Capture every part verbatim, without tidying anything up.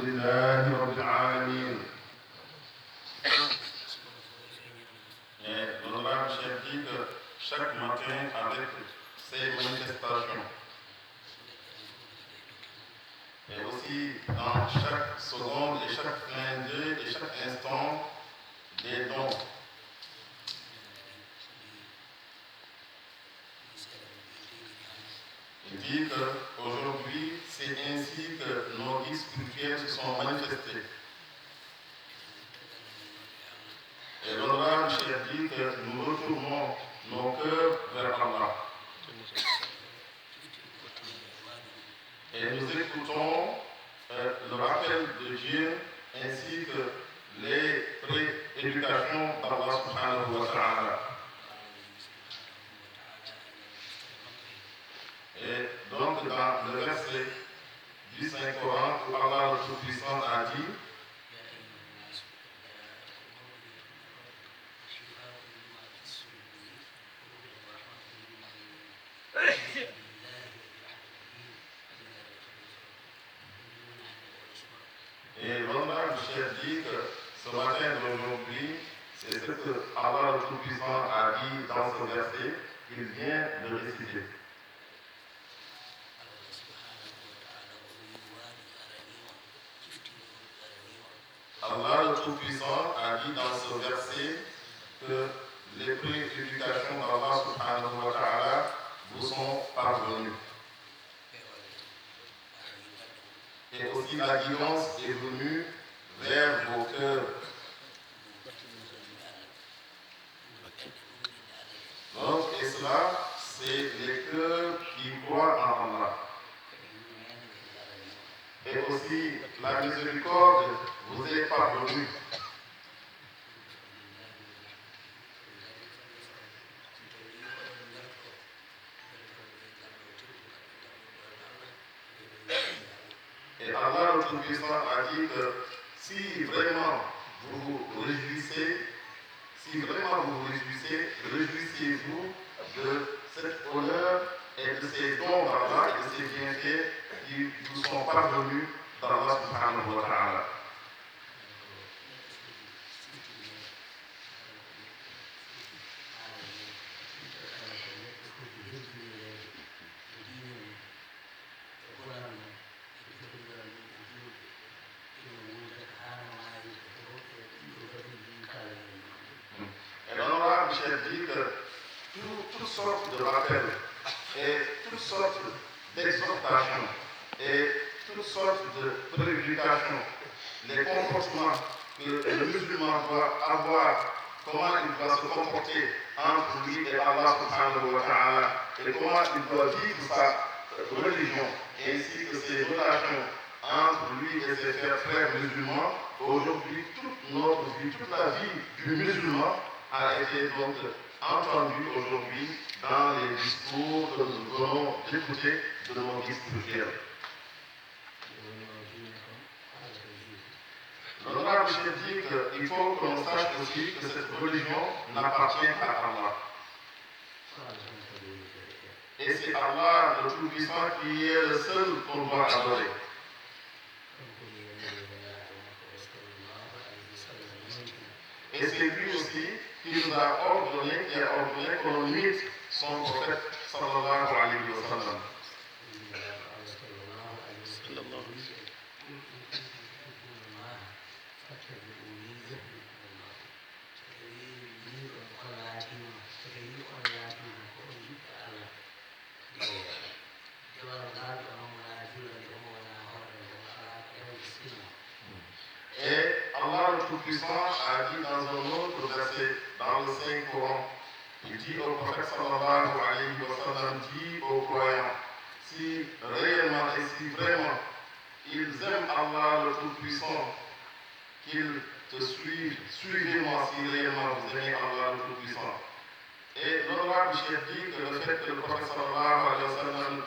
لله رب العالمين. Et l'honorable chef dit que chaque matin, avec ces manifestations, et aussi dans chaque seconde et chaque clin d'œil et chaque instant, des dons. Il dit que aujourd'hui, c'est ainsi que nos guides spirituels se sont manifestés. Et l'honorable chef dit que nous retournons nos cœurs vers Allah. Et nous écoutons, euh, le rappel de Dieu ainsi que les prééducations d'Allah subhanahu wa ta'ala. Et donc, dans le verset du Saint-Coran, où Allah le Tout-Puissant a dit, Et l'honorable chef dit que ce matin d'aujourd'hui, c'est ce que Allah le Tout-Puissant a dit dans ce verset qu'il vient de réciter. Allah le Tout-Puissant a dit dans ce verset que les prééducations d'Allah subhanahu wa ta'ala vous sont parvenues. Et aussi la guidance est venue vers vos cœurs. Donc, et cela, c'est les cœurs qui croient en Allah. Et aussi, la miséricorde vous est parvenue. Et Allah le Tout-Puissant a dit que si vraiment vous vous réjouissez, si vraiment vous vous réjouissez, réjouissez-vous de cet honneur et de ces dons d'Allah et de ces bienfaits qui vous sont parvenus d'Allah subhanahu wa ta'ala. Et l'honorable chef dit que tout- toutes sortes de rappels et toutes sortes d'exhortations et toutes sortes de prédications, les comportements que le musulman doit avoir, comment il doit se comporter entre lui et Allah subhanahu wa ta'ala, et comment il doit vivre sa religion, ainsi que ses relations entre lui et ses frères, frères musulmans. Aujourd'hui, toute notre vie, toute la vie du musulman a été donc entendue aujourd'hui dans les discours que nous venons d'écouter de nos guides spirituels. L'honorable chef dit qu'il faut qu'on sache aussi que cette religion n'appartient qu'à Allah. Et c'est Allah le Tout-Puissant qui est le seul qu'on doit adorer. Et c'est lui aussi qui nous a ordonné, qui a ordonné qu'on imite son prophète sallallahu alayhi wa sallam. Et Allah le Tout-Puissant a dit dans un autre verset dans le Saint Coran, il dit au prophète sallallahu alayhi wa sallam, dit aux croyants, si réellement et si vraiment ils aiment Allah le Tout-Puissant, qu'ils te suivent, suivez-moi si réellement vous aimez Allah le Tout-Puissant. Et l'honorable chef dit que le fait que le prophète sallallahu alayhi wa sallam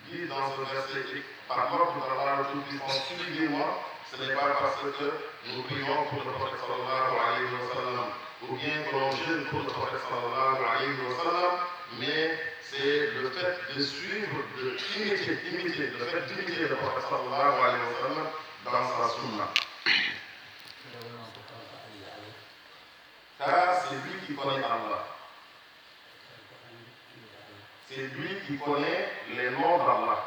dit dans ce verset, par l'ordre d'Allah le Tout-Puissant, suivez-moi, ce n'est pas parce que nous prions pour le prophète sallallahu alayhi wa sallam, ou bien que l'on jeûne pour le prophète sallallahu alayhi wa sallam, mais c'est le fait de suivre, de imiter, imiter, le fait d'imiter le prophète sallallahu alayhi wa sallam dans sa sunna. connaît Allah. C'est lui qui connaît les noms d'Allah.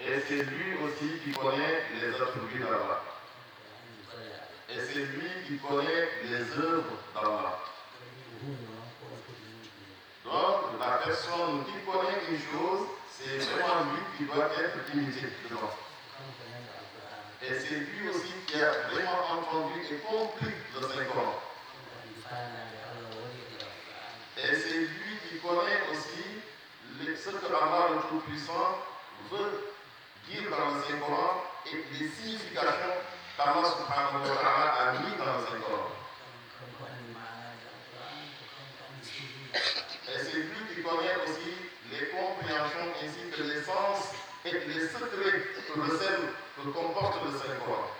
Et c'est lui aussi qui connaît les attributs d'Allah. Et c'est lui qui connaît les œuvres d'Allah. Donc, la personne qui connaît une chose, c'est vraiment lui qui doit être imité dedans. Et c'est lui aussi qui a vraiment entendu et compris le Saint-Coran. Et c'est lui qui connaît aussi les- ce que Allah le Tout-Puissant veut dire dans le Saint-Coran et les significations qu'Allah subhanahu wa ta'ala a mis dans le Saint-Coran. Et c'est lui qui connaît aussi les compréhensions ainsi que les sens et les secrets que recèle, que comporte le Saint-Coran.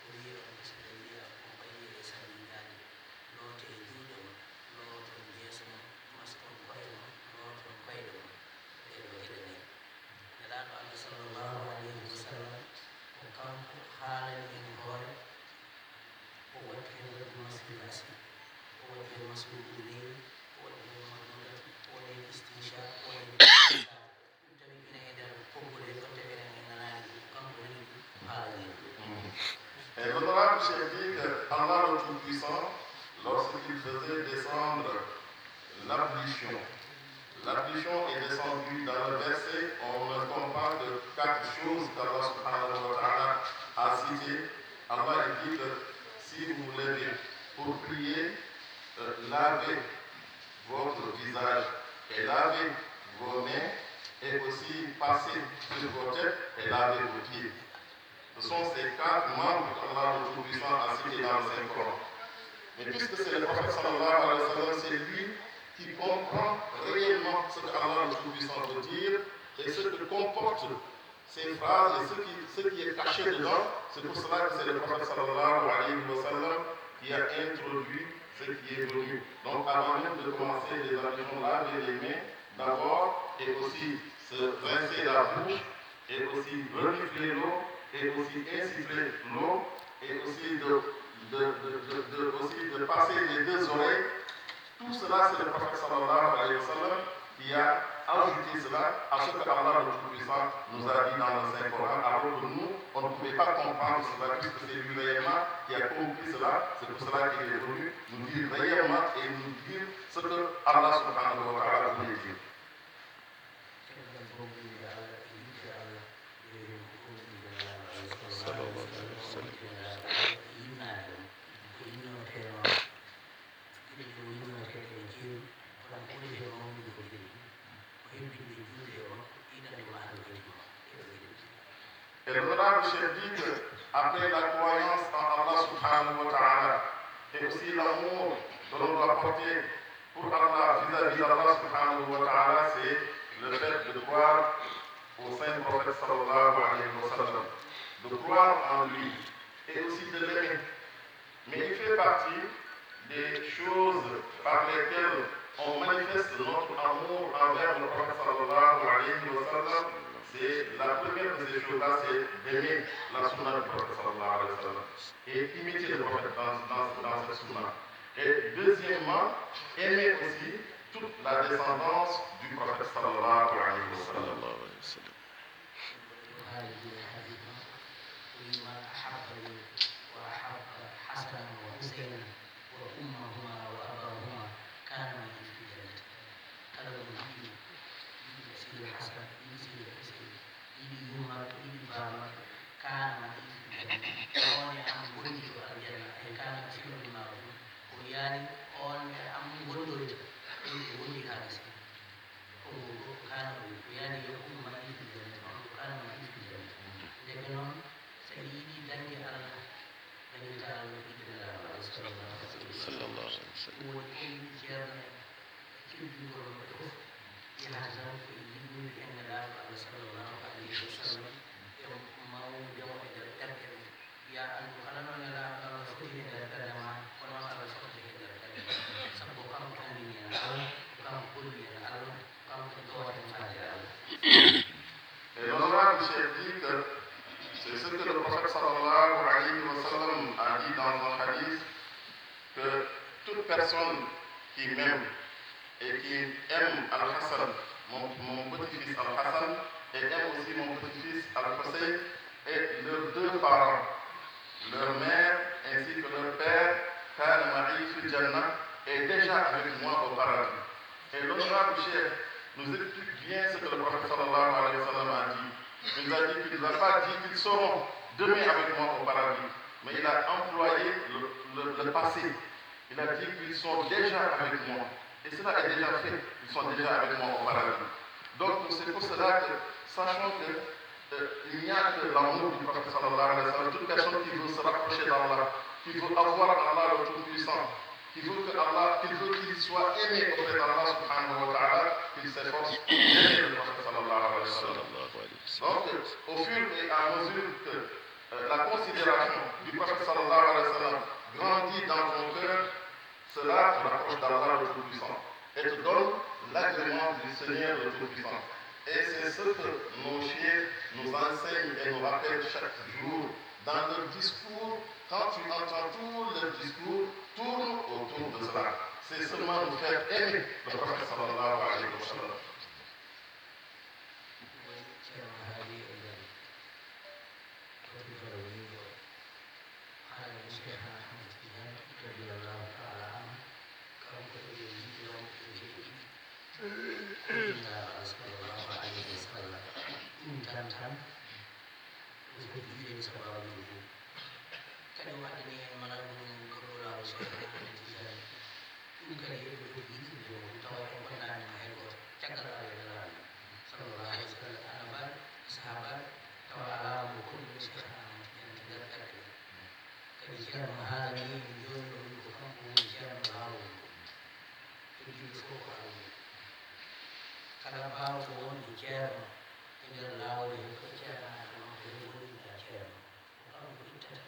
O wi'i on, so tawii a ko ɓayi e salmindaade, loote juuɗe mon, looton yeeso mon, maston ko'e mon, looton koyɗe mon. Ɗee ɗoo geɗe nayi. Nelaaɗo Allah sallallahu alayhi wa sallam, ko kanko haalani en hoore, o waɗi heen Rabbul Masjidil Aqsa, o waɗi heen Masrukul Leyl, o waɗi heen Mahmudatu, o waɗi heen Istinsha, o waɗi heen Istinsha. Et l'honorable Cheikh dit que Allah le Tout-Puissant, lorsqu'il faisait descendre l'ablution, l'ablution est descendue dans le verset, on ne compare que quatre choses qu'Allah subhanahu wa ta'ala a citées. Allah il dit que si vous vous levez pour prier, euh, lavez votre visage et lavez vos mains et aussi passez sur vos têtes et lavez vos pieds. Ce sont ces quatre membres qu'Allah le Tout-Puissant a cités dans le Saint-Coran. Mais puisque c'est le prophète sallallahu alayhi wa sallam, c'est lui qui comprend réellement ce que Allah le Tout-Puissant veut dire et ce que comporte ces phrases et ce qui, ce qui est caché dedans, c'est pour cela que c'est le prophète sallallahu alayhi wa sallam qui a introduit ce qui est venu. Donc avant même de commencer les ablutions, laver les mains d'abord et aussi se rincer la bouche et aussi renifler l'eau et aussi insuffler l'eau et aussi de, de, de, de, de- aussi de passer les deux oreilles. Tout cela, c'est le prophète sallallahu alayhi wa sallam qui a ajouté cela à ce que Allah le Tout-Puissant nous a dit dans le Saint-Coran, alors que nous, on ne pouvait pas comprendre cela puisque c'est lui réellement qui a compris cela. C'est pour cela qu'il est venu nous dire réellement et nous dire ce que Allah subhanahu wa ta'ala voulait dire. Caggal goonɗinde Allah e yiɗde Allah, yeewi ko ɗum Nelaaɗo Allah sallallahu alayhi wa sallam, Nelaaɗo Allah e yinnaade mo. Ko yinnotee noon, geɗe ɗe o yinnotee ɗe keewi, kono ɓuri heen mawnude ko geɗe ɗiɗi, ko hebbinde juulde e makko, yiɗande mo ahlul bayti makko, e ɗo geɗe ɗiɗi. Et l'honorable Cheikh dit que, après la croyance en Allah subhanahu wa ta'ala, et aussi l'amour que l'on doit porter pour Allah, vis-à-vis d'Allah subhanahu wa ta'ala, c'est le fait de croire au saint prophète sallallahu alayhi wa sallam, de croire en lui et aussi de l'aimer. Mais il fait partie des choses par lesquelles on manifeste notre amour envers le prophète sallallahu alayhi wa sallam. C'est la première de ces choses-là, c'est d'aimer la sunna du prophète sallallahu alayhi wa sallam et imiter le prophète dans, dans, dans cette sunna. Et deuxièmement, aimer aussi toute la descendance du prophète sallallahu alayhi wa sallam. Ko haali ɗum e hadiis makko, o wi'i, "Man ahabbani wa ahabba Hasanan wa Husaynan wa ummahuma wa abahuma kana ma'i fil jannati." Kala mo yiɗi, yiɗi Seydi Hasan, yiɗi Seydi Huseyn, yiɗi yummaɓe, yiɗi baamaɓe, kana ma'i fil jannati. On e am woni to aljanna, ay kana sirri maɗum. Ko yani on e am wondoyta, ɗum ko wondi haa gasi. Ko, ko, ko kaana o wi, ko yani yo umma ma'i fil jannati, on ko kaana ma'i fil jannati. Ndeke noon, so en yiɗi dañde Allah, dañirta Allah ko yiɗde Nelaaɗo Allah sallallahu alayhi wa sallam. Sallallahu alayhi wa sallam. Ɗum woni ko min ceerno en, e teddingol maɓɓe fof, yahata tan ko e yiɗude en Nelaaɗo Allah sallallahu alayhi wa sallam, e mawnude mo e nder ɓerɗe men. Yaa anndu kala no Nelaaɗo Allah foti e nder ɓernde maa, ko noon Allah fotata e nder ɓernde maa. Sabu ko kanko anndini en Allah, ko kanko holli en Allah, ko kanko gooto en faade Allah. Et l'honorable Cheikh dit que c'est ce que le prophète sallallahu alayhi personne qui m'aime et qui aime Al-Hassan, mon, mon petit-fils Al-Hassan, et aime aussi mon petit-fils Al-Hussein, et leurs deux parents, leur mère ainsi que leur père, كان معي في الجنة, est déjà avec moi au paradis. Et l'honorable Cheikh nous explique bien ce que le prophète صلى الله عليه وسلم a dit. Il nous a dit qu'il nous a pas dit qu'ils seront demain avec moi au paradis, mais il a employé le, le, le passé. Il a dit qu'ils sont déjà avec moi. Et cela est déjà fait. Ils sont déjà avec moi au paradis. Donc, c'est pour cela que, sachant que, euh, il n'y a que l'amour du prophète صلى الله عليه وسلم, toute personne qui veut se rapprocher d'Allah, qui veut avoir Allah le Tout-Puissant, qui veut que Allah, qui veut qu'il soit aimé auprès d'Allah سبحانه وتعالى, qu'il s'efforce d'aimer le prophète صلى الله عليه وسلم. Donc, au fur et à mesure que, euh, la considération du prophète صلى الله عليه وسلم grandit dans ton cœur, cela te rapproche d'Allah le Tout-Puissant et te donne l'agrément du Seigneur le Tout-Puissant. Et c'est ce que nos chefs nous enseignent et nous rappellent chaque jour dans leur discours. Quand tu entends tout leur discours, tourne autour de cela. C'est seulement nous faire aimer le prophète صلى الله عليه وسلم. Woni Ceerno Haali e nder toɓɓitore woniiɗo haala Cheikhna Ahmad Tidiane رضي الله تعالى عنه, kanko e ɓe yiɗiranɓe ɓe heɗiiɓe. Nulaaɗo صلى الله عليه وسلم. Ɗum tan tan, ɗum ko jiiɗen sabaabu mum. Kadi o addani en malal mum ngol, Nulaaɗo Cheikhna Ahmad Tidiane. Ɗum kadi eɗen poti yiɗirde mo, tawa en bonnaani mo hay gooto. Caggal Allah e Nelaaɗo صلى الله عليه وسلم, annabaaɓe, sahaabaaɓe, tawa alaa mo konnduɗo Cheikhna Ahmad Tidiane e nder ɓerɗe men. Kadi Ceerno haalanii en jooni ɗo, wi ko kanko woni Ceerno laawol ngol. Heddiiɓe fof ko almuɓɓe. Kala baawɗo wonde ceerno e nder laawol he, ko e ceernaagal makko he wonirta ceerno. Ko kanko ittata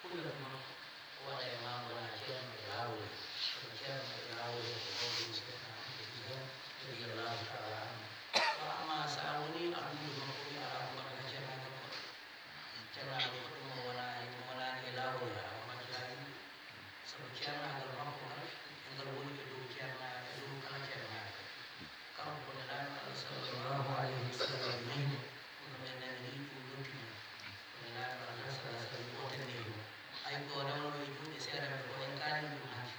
kullal makko, o waɗa e maa wona ceerno e laawol he. Kono ceerno e laawol he ko mawɗo Cheikhna Ahmad Tidiane رضي الله تعالى عنه. Wa amma so a wonii almuudo makko, wi alaa ko mbaɗata ceernaagal goɗɗo. Ceernaagal goɗɗo mo wonaa, mo wonaani e laawol he, a ummataa yimɓe. Sabu ceernaagal makko ngal, e ngal woni e dow ceernaa-, e dow kala ceernaagal. Kanko ko Nelaaɗo Allah صلى الله عليه وسلم nehi mo, kono men nani nii ɗum yonti mo. Ko Nelaaɗo Allah صلى الله عليه وسلم gooto nehi mo. Hay ko o rewnoo e juuɗe seeranɓe ko, en kaalii ɗum hannde.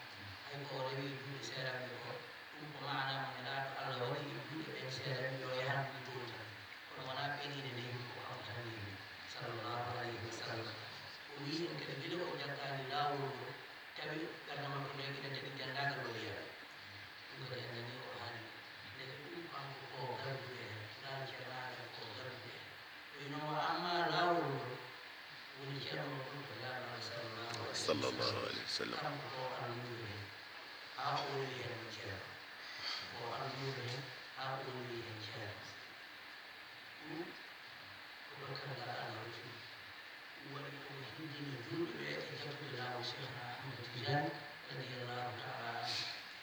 Hay ko o rewi e juuɗe seeranɓe ko, ɗum ko maanaa mo Nelaaɗo Allah waɗi e juuɗe ɓeen seeranɓe, yo yahan ɗum toon tan. Kono wonaa ɓeen ine nehi mo, ko kanko tan nehi mo, صلى الله عليه وسلم. O wiyi en kadi, gila o jaggaani laawol ngol, tawi ɓernde makko ndee ina daɗi denndaangal waliyaaɓe. Ɗum kadi en nanii o haali. Ndeke ɗum kanko ko garduɗo heen, laal ceernaagal ko garduɗo heen. O wiyi noon, wa amma laawol ngol, woni ceerno makko ko Nelaaɗo Allah صلى الله عليه وسلم. صلى الله عليه وسلم. Kanko ko almuudo heen, haa o rewi heen ceerno. Ko almuudo heen, haa o rewi heen ceerno. Ɗum ko dokkal ngal Allah rokki mo. Ɗum waɗi o hindini juulɓe ɓe e jaggude laawol Cheikhna Ahmad Tidiane رضي الله تعالى عنه.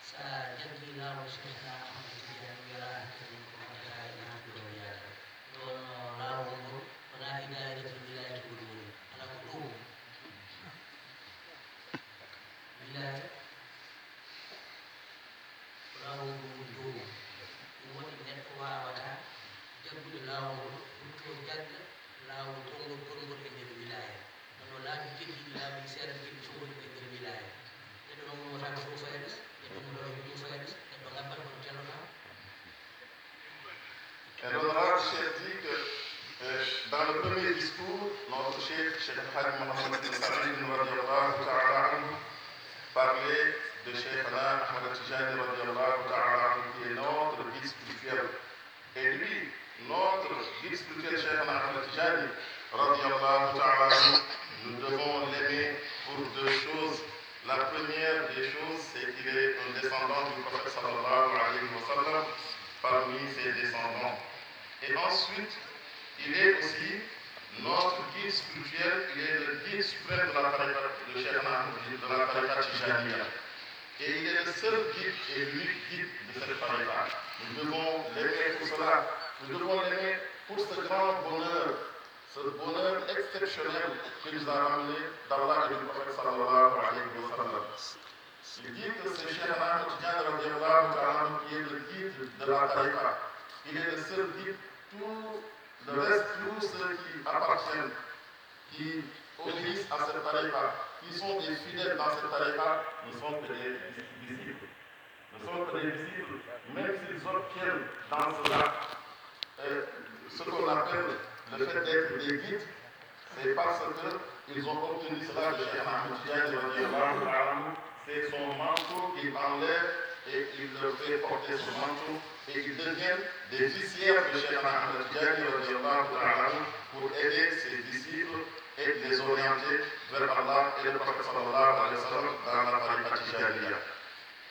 So a jaggii laawol Cheikhna Ahmad Tidiane, welaa hakkille ko mbaɗataa e naatugol yaade. Nde wonnoo laawol ngol wonaa e daa'iratul wilaayati ngol woni, alaa ko dow mum. Wilaaya ko laawol ngol woni dow mum. Ɗum waɗi neɗɗo waawataa jaggude laawol ngol, ruttoo jagga laawol konngol, konngol e nder wilaaya. Hono laabi keddiiɗi, laabi seeɗa keddi fof woni e nder wilaaya. Neɗɗo noon ummotaako fof fayda, neɗɗo ummotaako fof fayda, neɗɗo ngabbat kono tellotaako. Et l'honorable Cheikh dit que, euh, dans le premier discours, notre Cheikh, Cheikh Al Hadj Mohamed Bin Saïd رضي الله تعالى عنه, parlait de Cheikhna Ahmad Tijani رضي الله تعالى عنه, qui est notre guide spirituel. Et lui, notre guide spirituel, Cheikhna Ahmad Tijani رضي الله تعالى عنه, nous devons l'aimer pour deux choses. La première des choses, c'est qu'il est un descendant du prophète صلى الله عليه وسلم, parmi ses descendants. Et ensuite, il est aussi notre guide spirituel, il est le guide suprême de la tariqa de Cheikhna, de la tariqa Tijaniya. Et il est le seul guide et l'unique guide de cette tariqa. Nous devons l'aimer pour cela. Nous devons l'aimer pour ce grand bonheur, ce bonheur exceptionnel qu'il nous a ramené d'Allah et du prophète صلى الله عليه وسلم. Il dit que c'est Cheikh Ahmed Tidiane radiallahu ta'ala anhu qui est le guide de la tariqa. Il est le seul guide. Tout le reste, tous ceux qui appartiennent, qui obéissent à cette tariqa, qui sont des fidèles dans cette tariqa, ne sont que des disciples. Ne sont que des disciples, même s'ils obtiennent dans cela euh, ce qu'on appelle le fait d'être des guides, c'est parce qu'ils ont obtenu cela de Cheikh Ahmed Tidiane, radiallahu ta'ala anhu. C'est son manteau qu'il enlève et il leur fait porter ce manteau et ils deviennent des visières de Cheikh Ahmed Tidiane, radiallahu ta'ala anhu, pour aider ses disciples et les orienter vers Allah et le prophète sallallahu alayhi wa sallam dans la tariqa Tijaniya.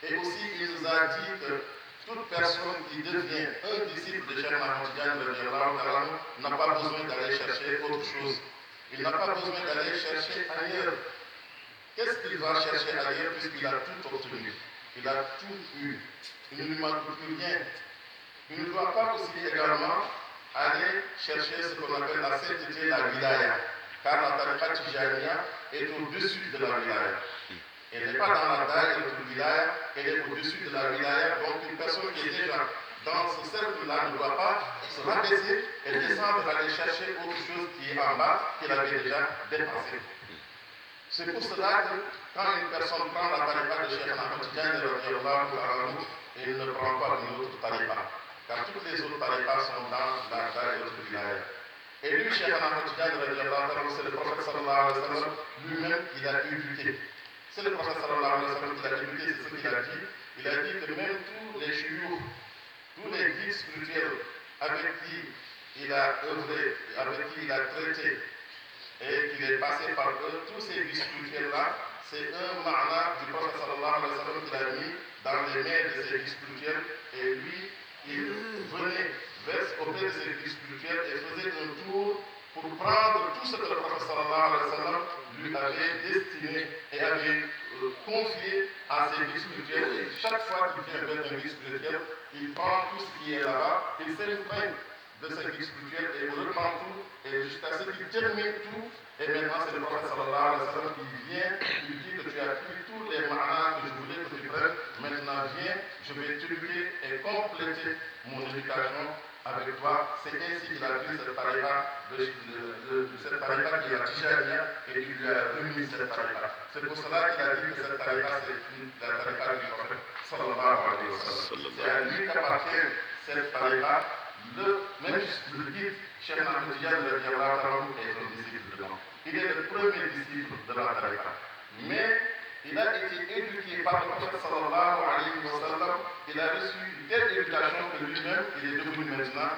Et aussi, il nous a dit que toute personne qui devient un disciple de Cheikh Ahmed Tidiane, radiallahu ta'ala anhu, n'a pas besoin d'aller chercher autre chose. Il n'a pas besoin d'aller chercher ailleurs. Qu'est-ce qu'il va chercher ailleurs puisqu'il a tout obtenu? Il a tout eu. Il ne lui manque plus rien. Il ne doit pas aussi également aller chercher ce qu'on appelle la sainteté, la wilaya, car la tariqa Tijaniya est au-dessus de la wilaya. Elle n'est pas dans la daïratul wilaya, elle est au-dessus de la wilaya. Donc une personne qui est déjà dans ce cercle-là ne doit pas se rabaisser et descendre, aller chercher autre chose qui est en bas, qu'il avait déjà dépassé. C'est pour cela que quand une personne prend la tariqa de Cheikh Ahmed Tidiane, radiallahu ta'ala anhu, il ne prend pas une autre tariqa. Car toutes les autres tariqas sont dans la daïratul wilaya. Et lui, Cheikh Ahmed Tidiane, radiallahu ta'ala anhu, c'est le prophète sallallahu alayhi wa sallam lui-même qui l'a éduqué. C'est le prophète sallallahu alayhi wa sallam qui l'a éduqué, c'est ce qu'il a dit. Il a dit que même tous les shuyukh, tous les guides spirituels avec qui il a œuvré, avec qui il a traité et qu'il est passé par eux, tous ces guides spirituels-là, c'est un ma'na du prophète sallallahu alayhi wa sallam qu'il a mis dans les mains de ces guides spirituels et lui, il venait vers, auprès de ces guides spirituels et faisait un tour pour prendre tout ce que le prophète sallallahu alayhi wa sallam lui avait destiné et avait euh, confié à ses guides spirituels. Et chaque fois qu'il vient vers un guide spirituel, il prend tout ce qui est là-bas, il s'imprègne de ses guides spirituels et il reprend tout, et jusqu'à ce qu'il termine tout. Et maintenant, c'est le prophète sallallahu alayhi wa sallam qui vient, il dit que tu as pris tous les ma'na que je voulais que tu prennes. Maintenant, viens, je vais t'éduquer et compléter mon éducation avec toi. C'est ainsi qu'il a pris cette tariqa, de, de, de, de cette tariqa qui est la Tijaniya et tu lui as remis cette tariqa. C'est pour cela qu'il a dit que cette tariqa, c'est une- la tariqa du prophète, sallallahu alayhi wa sallam. C'est à lui qu'appartient cette tariqa, le, même le guide, Cheikh Ahmed Tidiane, radiallahu ta'ala anhu, est un disciple dedans. Il est le premier disciple de la tariqa. Mais il a été éduqué par le prophète sallallahu alayhi wa sallam. Il a reçu une telle éducation que lui-même, il est devenu maintenant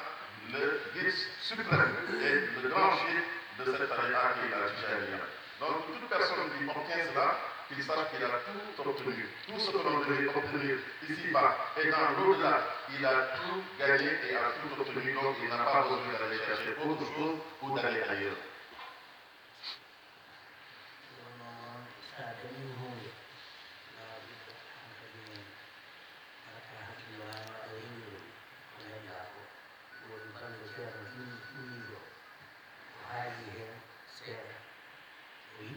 le guide suprême et le grand cheikh de cette tariqa qui est la Tijaniya. Donc toute personne qui obtient cela, qu'il sache qu'il a tout obtenu. Tout ce que l'on devait obtenir ici-bas et dans l'au-delà, il a tout gagné et a tout obtenu. Donc il n'a pas besoin d'aller chercher autre chose ou d'aller ailleurs. Kono noon, so a dañii huunde, laaɓi ko hankadi ne, ngartaa hakkille maa, maa a rewru ko dañɗaa ko. Ɗum woni bannge Ceerno Jum Jummiijo, o haali heen seeɗa. O wiyi,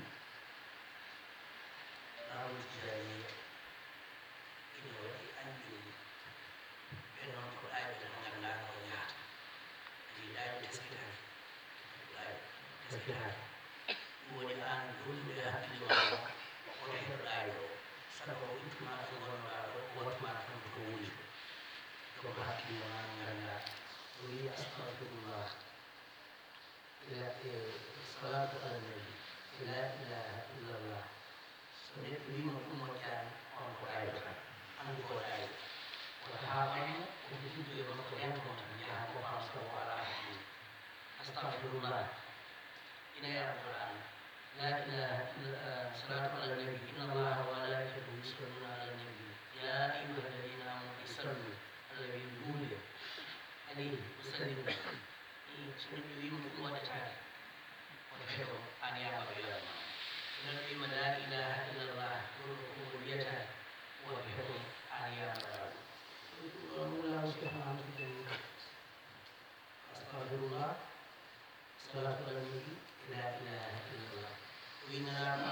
Laawol Tijaaniya ina waɗi anndinde. Ɓe noon ko ɗaayɓe mo ngannduɗaa ko njahata. Kadi ɗaayɓe teskitaaki. Ɗaayɓe teskitaaki. Ɗum woni aan golluɗo e hakkille maa o, woto heɗo ɗaayɗo o. Sabu o ittu maa to ngonnoɗaa ɗo, o wattu maa kam to woni ko. Jokko hakkille maa no nganndaa. O wiyi, Astahfirullah. Ila e salatu ala nabi, la ilaha illallah. So neɗɗo wiima ɗum moƴƴaani, on ko ɗaayɗo tan. Anndu ko ɗaayɗo. Wata haa on mo, ko foti juddude makko ƴanta mo tan, yaha ko faam taw o alaa hakkille. Astahfirullah. Ina e Alquran. La ilaha illa salatu ala nabi. Inna allaha wa malaikatahu yusalluna ala nabi. Ya ayyuha alladina amanu sallu. Allah wi nduule. Alayhi wa sallimu. So neɗɗo wiima ɗum waɗataake, woto heɗo aan yaamar yo Allah. So neɗɗo wiima la ilaha illallah, ɗum ko konngol wiyataake, woto heɗo aan yaamar Allah. Ɗum ɗo ɗum laamu Cheikh Mahamadou Tidiane. Astahfirullah, salatu ala nabi, la ilaha illallah. O wi Nelaaɗo